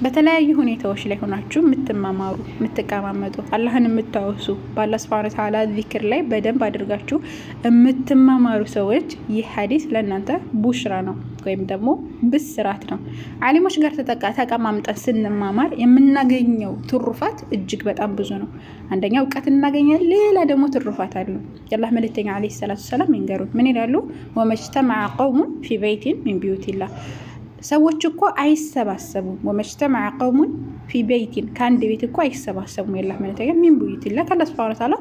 በተለያዩ ሁኔታዎች ላይ ሆናችሁ የምትማማሩ፣ የምትቀማመጡ፣ አላህን የምታወሱ፣ በአላህ ሱብሃነሁ ወተዓላ ዚክር ላይ በደንብ አድርጋችሁ የምትማማሩ ሰዎች ይህ ሀዲስ ለእናንተ ቡሽራ ነው ወይም ደግሞ ብስራት ነው። ዓሊሞች ጋር ተቀማምጠን ስንማማር የምናገኘው ትሩፋት እጅግ በጣም ብዙ ነው። አንደኛ እውቀት እናገኛለን፣ ሌላ ደግሞ ትሩፋት አሉ። የአላህ መልእክተኛ ዓለይሂ ሰላቱ ወሰላም ይንገሩን ምን ይላሉ? وما اجتمع قوم في بيت من بيوت الله፣ ሰዎች እኮ አይሰባሰቡም። وما اجتمع قوم في بيت፣ ከአንድ ቤት እኮ አይሰባሰቡም። የአላህ መልእክተኛ من بيوت الله፣ ከአላህ ሱብሃነሁ ወተዓላ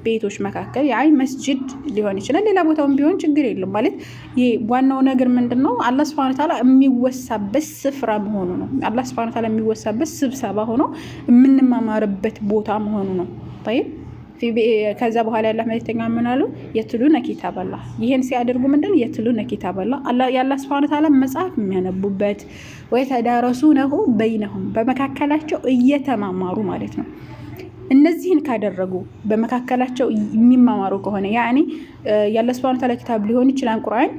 ቤቶች መካከል፣ ያይ መስጅድ ሊሆን ይችላል፣ ሌላ ቦታውን ቢሆን ችግር የለም። ማለት ይሄ ዋናው ነገር ምንድን ነው? አላህ ሱብሃነሁ ወተዓላ የሚወሳበት ስፍራ መሆኑ ነው። አላህ ሱብሃነሁ ወተዓላ የሚወሳበት ስብሰባ ሆኖ የምንማማርበት ቦታ መሆኑ ነው። طيب፣ ከዛ በኋላ ያላህ መልእክተኛ ምን አሉ? يتلون كتاب الله። ይሄን ሲያደርጉ ምንድን يتلون كتاب الله፣ የአላህ ሱብሃነሁ ወተዓላ መጽሐፍ የሚያነቡበት፣ ويتدارسونه بينهم፣ በመካከላቸው እየተማማሩ ማለት ነው። እነዚህን ካደረጉ፣ በመካከላቸው የሚማማሩ ከሆነ፣ ያኔ የአላህ ሱብሃነሁ ወተዓላ ኪታብ ሊሆን ይችላል ቁርአን፣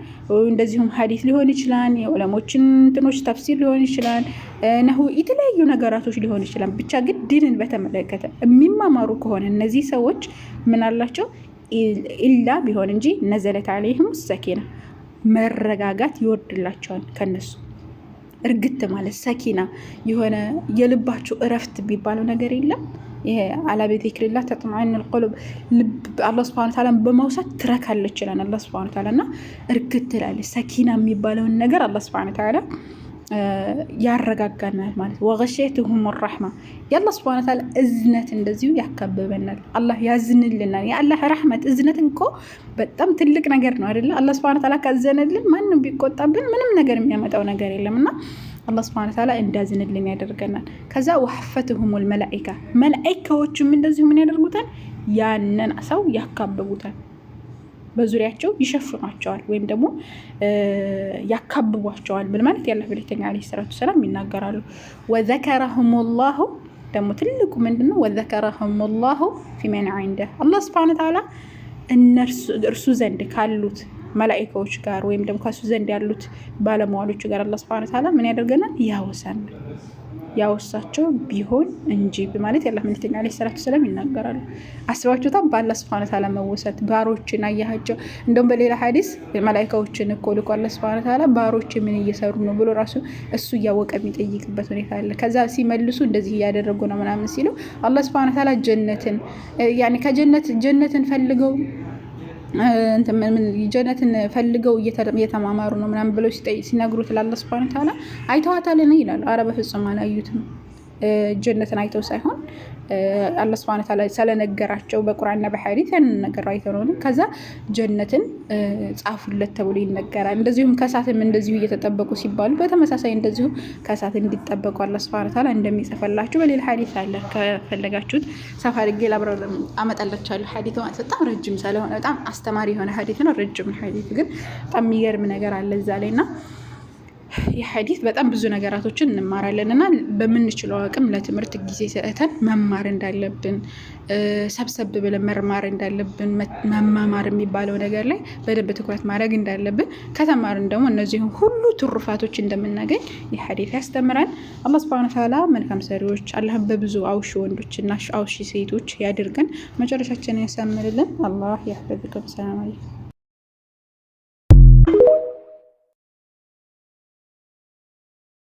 እንደዚሁም ሀዲስ ሊሆን ይችላል፣ የዑለሞችን እንትኖች ተፍሲር ሊሆን ይችላል፣ ነሁ የተለያዩ ነገራቶች ሊሆን ይችላል። ብቻ ግን ዲንን በተመለከተ የሚማማሩ ከሆነ እነዚህ ሰዎች ምን አላቸው? إلا ቢሆን እንጂ نزلت عليهم السكينة፣ መረጋጋት ይወርድላቸዋል። ከነሱ እርግት ማለት ሰኪና የሆነ የልባቸው እረፍት የሚባለው ነገር የለም። ይሄ ألا بذكر الله تطمئن القلوب፣ ልብ አላህ ሱብሃነሁ ወተዓላ በማውሳት ትረካለች ይላል አላህ ሱብሃነሁ ወተዓላ። እና እርግት ትላለች። ሰኪና የሚባለውን ነገር አላህ ሱብሃነሁ ወተዓላ ያረጋጋናል ማለት። وغشيتهم الرحمة፣ የአላህ ሱብሃነሁ ወተዓላ እዝነት እንደዚሁ ያካብበናል። አላህ ያዝንልናል። የአላህ ረሕመት እዝነት እኮ በጣም ትልቅ ነገር ነው አይደለ? አላህ ሱብሃነሁ ወተዓላ ካዘነልን ማንም ቢቆጣብን ምንም ነገር የሚያመጣው ነገር የለም እና አላህ ሱብሃነሁ ወተዓላ እንዳዝንልን ያደርገናል። ከዛ وحفتهم الملائكة፣ መላኢካዎቹም እንደዚሁ ምን ያደርጉታል? ያንን ሰው ያካብቡታል፣ በዙሪያቸው ይሸፍኗቸዋል ወይም ደግሞ ያካብቧቸዋል ብል ማለት ያላህ መልእክተኛ ዓለይሂ ሰላቱ ወሰላም ይናገራሉ። وذكرهم الله፣ ደግሞ ትልቁ ምንድን ነው? وذكرهم الله فيمن عنده፣ አላህ ሱብሃነሁ ወተዓላ እርሱ ዘንድ ካሉት መላኢካዎች ጋር ወይም ደግሞ ከእሱ ዘንድ ያሉት ባለመዋሎቹ ጋር አላህ ሱብሃነሁ ወተዓላ ምን ያደርገናል? ያወሳናል። ያወሳቸው ቢሆን እንጂ በማለት የአላህ መልእክተኛ ዓለይሂ ሰላቱ ወሰላም ይናገራሉ። አስባችሁታም? በአላህ ሱብሃነሁ ወተዓላ መወሰት ባሮችን አያቸው። እንደውም በሌላ ሀዲስ መላኢካዎችን እኮ ልኮ አላህ ሱብሃነሁ ወተዓላ ባሮች ምን እየሰሩ ነው ብሎ ራሱ እሱ እያወቀ የሚጠይቅበት ሁኔታ አለ። ከዛ ሲመልሱ እንደዚህ እያደረጉ ነው ምናምን ሲሉ አላህ ሱብሃነሁ ወተዓላ ጀነትን ያኔ ከጀነት ጀነትን ፈልገው እየተማማሩ ነው ምናምን ብለው ሲነግሩት ለአላህ ሱብሃነሁ ወተዓላ አይተዋታልን ይላሉ። አረ በፍጹም አላዩትም። ጀነትን አይተው ሳይሆን አላህ ሱብሃነሁ ወተዓላ ስለነገራቸው በቁርአንና በሐዲስ ያንን ነገር አይተው ነው። ከዛ ጀነትን ጻፉለት ተብሎ ይነገራል። እንደዚሁም ከእሳትም እንደዚሁ እየተጠበቁ ሲባሉ በተመሳሳይ እንደዚሁ ከእሳት እንዲጠበቁ አላህ ሱብሃነሁ ወተዓላ እንደሚጽፈላቸው በሌላ ሐዲስ አለ። ከፈለጋችሁት ሰፋ አድርጌ ላብራራ አመጣላችኋለሁ። ሐዲሱ በጣም ረጅም ስለሆነ በጣም አስተማሪ የሆነ ሐዲስ ነው። ረጅም ሐዲስ ግን በጣም የሚገርም ነገር አለ እዛ ላይ። እና ይህ ሐዲስ በጣም ብዙ ነገራቶችን እንማራለን እና በምንችለው አቅም ለትምህርት ጊዜ ሰጥተን መማር እንዳለብን፣ ሰብሰብ ብለን መማር እንዳለብን፣ መማማር የሚባለው ነገር ላይ በደንብ ትኩረት ማድረግ እንዳለብን፣ ከተማርን ደግሞ እነዚህን ሁሉ ትሩፋቶች እንደምናገኝ ይህ ሐዲስ ያስተምራል። አላህ ሱብሃነሁ ወተዓላ መልካም ሰሪዎች፣ አላህን በብዙ አውሺ ወንዶችና አውሺ ሴቶች ያድርገን። መጨረሻችንን ያሳምርልን። አላህ ያህፈዝኩም። ሰላም አለይኩም።